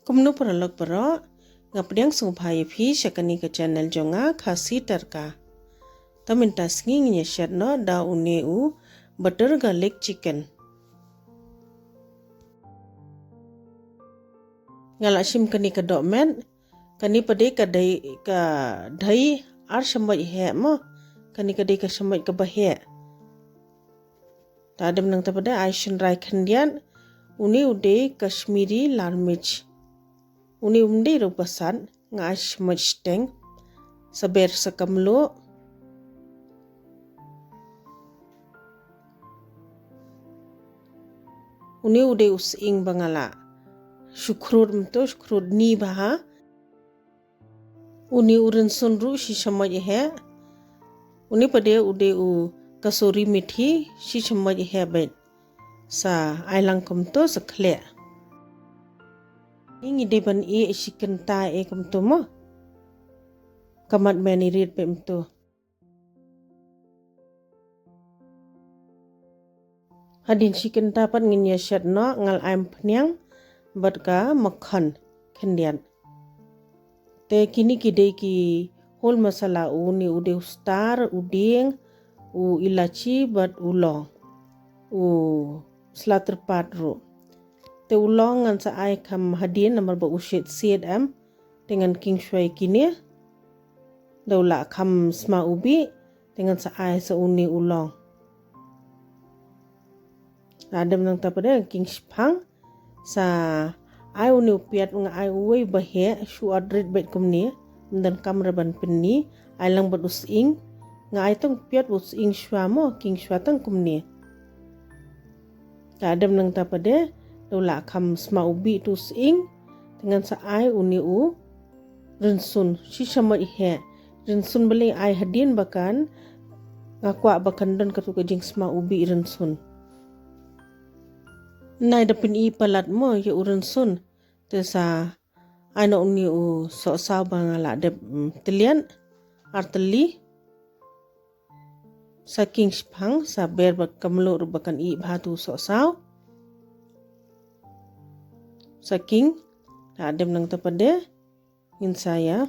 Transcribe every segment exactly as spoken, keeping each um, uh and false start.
Kumno paralok baroh, nga pdiang sngewbha ïa phi sha kane ka channel jong nga, Khasi Tadka. Te mynta sngi ngin ïa shet noh da une u butter garlic chicken. Nga la shim kane ka dohmet, kane pat de ka dei, ka dei ar shamoit heh mo, kane ka dei ka shamoit kaba heh. Te hadien nangta pat de ai shynrai khyndiat, une u dei Kashmiri lal mirch. Une um dei ruh ba sat, nga ai shamoit shiteng. Sa ber sa ka mluh. Une u dei u sying ba nga la shu khrud mynta, shu khrud ni bha. Une u rynsun ruh shi shamoit heh. Une pat de u dei u kasuri methi, shi shamoit heh beit. Sa ai lang kumto sa khleh. Ngi dei ban ïeh shi kynta eh kumto mo. Ka mat marinate beit kumto. Hadien shi kynta pat ngin ïa shet noh, nga la ai umphniang bad ka makkhan khyndiat. Te kine ki dei ki whole masala, une u dei u star, u dieng, u ilachi bad u long, u sla tyrpad ruh. Te u long ngan sa ai kham hadien namar ba u shet shet em. Te ngan king shuwa ïa kine. Da u la kham sma ubih, te ngan sa ai sa une u long. Hadien nangta pat de king shiphang, sa ai une u piat, nga ai uwei ba heh, shu ot rit beit kumne. Ym donkam re ban pyni, ai lang bad u sying. Nga ai tang piat, u sying shuwa mo, king shuwa tang kumne. Te hadien nangta pat de, da u la kham sma ubih utu u sying, te ngan sa ai une u rynsun, shi shamoit heh. Rynsun balei ai hadien ba kan, nga kwah ba kan don katu ka jingsma ubih rynsun. Nai da pyni palat mo ïa u rynsun. Te sa ai noh une u sohsaw ba nga la dep, mm, tylliat ar tylli. Sa king shiphang, sa ber bad ka mluh ruh ba kan ih bha utu u sohsaw. Sa king, hadien nangta pat de ngin sa ïa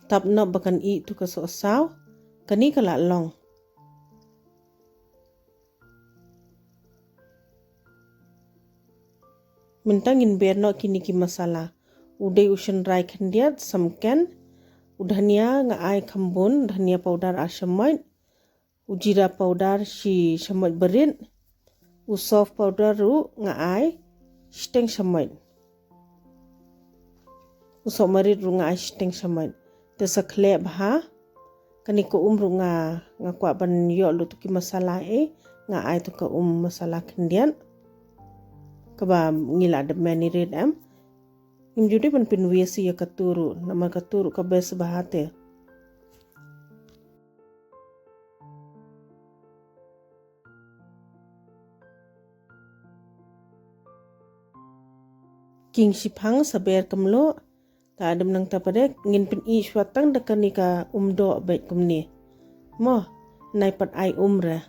tap noh ba kan ih utu ka sohsaw. Kane ka la long. Mynta ngin ber noh kine ki masala. U dei u shynrai khyndiat samken, u dhania nga ai kham bun, dhania powder ar shamoit, u jeera powder shi shamoit barit, u souf powder ruh nga ai shiteng shamoit. U sohmarit ruh nga ai shiteng shamoit. Te sa khleh bha. Kane ka um ruh nga, nga kwah ban ïoh lut utu ki masala eh, nga ai utu ka um masala khyndiat. Kaba ngi la dep marinate em. Ngim ju dei ban pynwei shuh ïa katu ruh, namar katu ruh ka best bha te. King shiphang sa ber ka mluh, te hadien nangta pat de ngin pyni shuwa tang da kane ka um doh beit kumne. Mo, nai pat ai um re.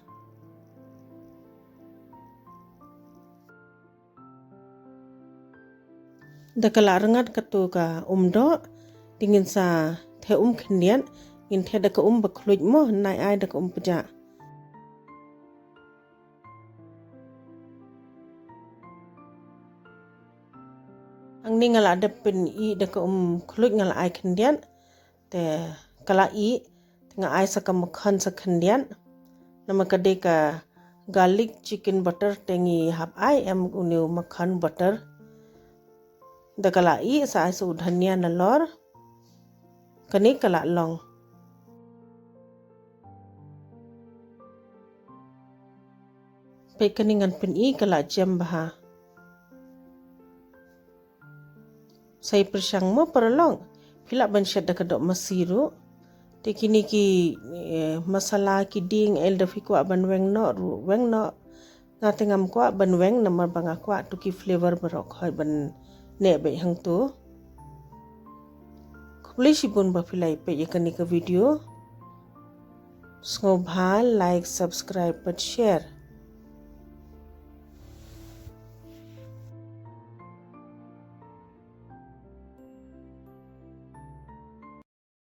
Da ka la rngat katu ka um doh, te ngin sa theh um khyndiat, ngin theh da ka um ba khluit mo, nai ai da ka um pjah. Hangne nga la dep pynïh da ka um khluit, nga la ai khyndiat. Te ka la ih, te nga ai sa ka makkhan sa khyndiat. Namar ka dei ka garlic chicken butter te ngi hap ai em une u makkhan butter. Da ka la ih sa ai sa u dhania nalor. Kane ka la long. Peit kane ngan pyni ka la jem bha. Sa ïa pyrshang mo paralok. Phi lah ban shet da ka doh masi ruh. Te kine ki, eh, masala ki dieng eh lada phi kwah ban weng noh ruh, weng noh. Nga te ngam kwah ban weng namar ba nga kwah tu ki flavor baroh khoit ban neh beit hangtu. Khublei shibun ba phi la ïa peit ïa kane ka video. Sngewbha like, subscribe bad share.